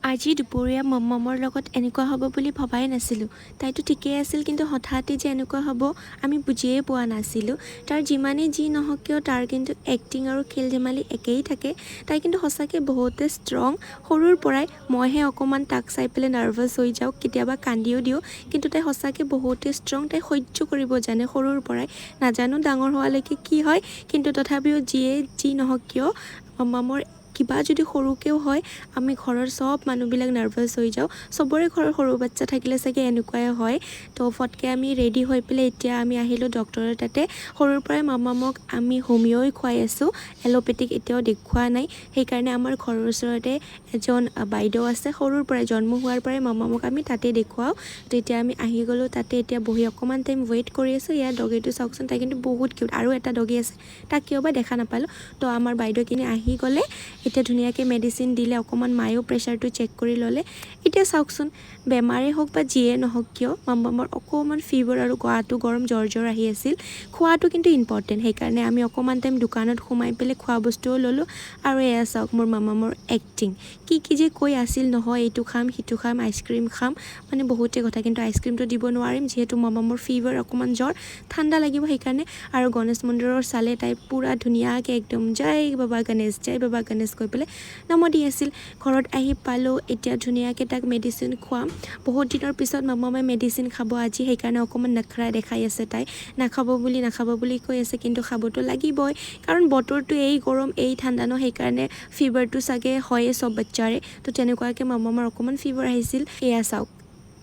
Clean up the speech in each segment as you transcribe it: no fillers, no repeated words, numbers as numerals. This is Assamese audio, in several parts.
আজি দুপৰীয়া মম্মমৰ লগত এনেকুৱা হ'ব বুলি ভবাই নাছিলোঁ। তাইতো ঠিকেই আছিল, কিন্তু হঠাতে যে এনেকুৱা হ'ব আমি বুজিয়ে পোৱা নাছিলোঁ। তাৰ যিমানেই যি নহওক কিয়, তাৰ কিন্তু এক্টিং আৰু খেল ধেমালি একেই থাকে। তাই কিন্তু সঁচাকৈ বহুতে ষ্ট্ৰং সৰুৰ পৰাই। মইহে অকণমান তাক চাই পেলাই নাৰ্ভাছ হৈ যাওঁ, কেতিয়াবা কান্দিও দিওঁ। কিন্তু তাই সঁচাকৈ বহুতে ষ্ট্ৰং। তাই সহ্য কৰিব জানে সৰুৰ পৰাই। নাজানো ডাঙৰ হোৱালৈকে কি হয়, কিন্তু তথাপিও যিয়ে যি নহওক কিয়, মম্মামৰ কিবা যদি সৰুকৈও হয়, আমি ঘৰৰ চব মানুহবিলাক নাৰ্ভাছ হৈ যাওঁ। চবৰে ঘৰৰ সৰু বাচ্ছা থাকিলে চাগে এনেকুৱাই হয়। তো ফটকৈ আমি ৰেডি হৈ পেলাই এতিয়া আমি আহিলোঁ ডক্টৰৰ তাতে। সৰুৰ পৰাই মামামক আমি হোমিঅ'ই খুৱাই আছোঁ, এল'পেথিক এতিয়াও দেখুওৱা নাই। সেইকাৰণে আমাৰ ঘৰৰ ওচৰতে এজন বাইদেউ আছে। সৰুৰ পৰাই, জন্ম হোৱাৰ পৰাই মামামক আমি তাতে দেখুৱাওঁ। তো এতিয়া আমি আহি গ'লোঁ তাতে। এতিয়া বহি অকণমান টাইম ৱেইট কৰি আছোঁ। ইয়াৰ ডগীটো চাওকচোন, তাই কিন্তু বহুত কিউট। আৰু এটা ডগী আছে, তাক কিয় বা দেখা নাপালোঁ। তো আমাৰ বাইদেউখিনি আহি গ'লে। এতিয়া ধুনীয়াকৈ মেডিচিন দিলে, অকণমান মায়েও প্ৰেছাৰটো চেক কৰি ল'লে। এতিয়া চাওকচোন, বেমাৰেই হওক বা যিয়ে নহওক কিয়, মাম্মামৰ অকণমান ফিভাৰ আৰু গাটো গৰম, জ্বৰ জ্বৰ আহি আছিল। খোৱাটো কিন্তু ইম্পৰ্টেণ্ট। সেইকাৰণে আমি অকণমান টাইম দোকানত সোমাই পেলাই খোৱা বস্তুও ল'লোঁ। আৰু এয়া চাওক মোৰ মামামৰ এক্টিং, কি কি যে কৈ আছিল নহয়, এইটো খাম, সিটো খাম, আইচক্ৰীম খাম, মানে বহুতেই কথা। কিন্তু আইচক্ৰীমটো দিব নোৱাৰিম, যিহেতু মামামৰ ফিভাৰ, অকণমান জ্বৰ, ঠাণ্ডা লাগিব সেইকাৰণে। আৰু গণেশ মন্দিৰৰ চালে তাই পূৰা ধুনীয়াকৈ একদম "জয় বাবা গণেশ, জয় বাবা গণেশ" কৈ পেলাই নাম দি আছিল। ঘৰত আহি পালোঁ। এতিয়া ধুনীয়াকৈ তাক মেডিচিন খুৱাম। বহুত দিনৰ পিছত মামামে মেডিচিন খাব আজি, সেইকাৰণে অকণমান নখৰা দেখাই আছে তাই। নাখাব বুলি, নাখাব বুলি কৈ আছে, কিন্তু খাবতো লাগিবই, কাৰণ বতৰটো এই গৰম, এই ঠাণ্ডা ন। সেইকাৰণে ফিভাৰটো চাগে হয়ে চব বাচ্চাৰে। তো তেনেকুৱাকৈ মামামৰ অকণমান ফিভাৰ আহিছিল। এয়া চাওক,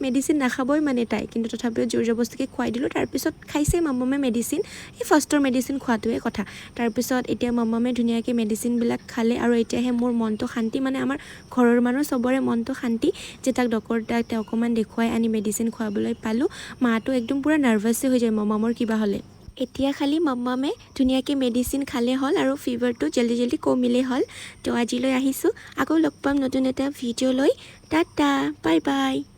মেডিচিন নাখাবই মানে তাই, কিন্তু তথাপিও জোৰ জবস্তিকৈ খুৱাই দিলোঁ। তাৰপিছত খাইছে মামামে মেডিচিন। এই ফাৰ্ষ্টৰ মেডিচিন খোৱাটোৱে কথা। তাৰপিছত এতিয়া মামামে ধুনীয়াকৈ মেডিচিনবিলাক খালে আৰু এতিয়াহে মোৰ মনটো শান্তি, মানে আমাৰ ঘৰৰ মানুহ চবৰে মনটো শান্তি যে তাক ডক্টৰ তাক অকণমান দেখুৱাই আনি মেডিচিন খুৱাবলৈ পালোঁ। মাটো একদম পূৰা নাৰ্ভাছেই হৈ যায় মামামৰ কিবা হ'লে। এতিয়া খালি মাম্মামে ধুনীয়াকৈ মেডিচিন খালে হ'ল আৰু ফিভাৰটো জল্দি জল্দি কমিলেই হ'ল। তো আজিলৈ আহিছোঁ। আকৌ লগ পাম নতুন এটা ভিডিঅ' লৈ। Tata, bye bye.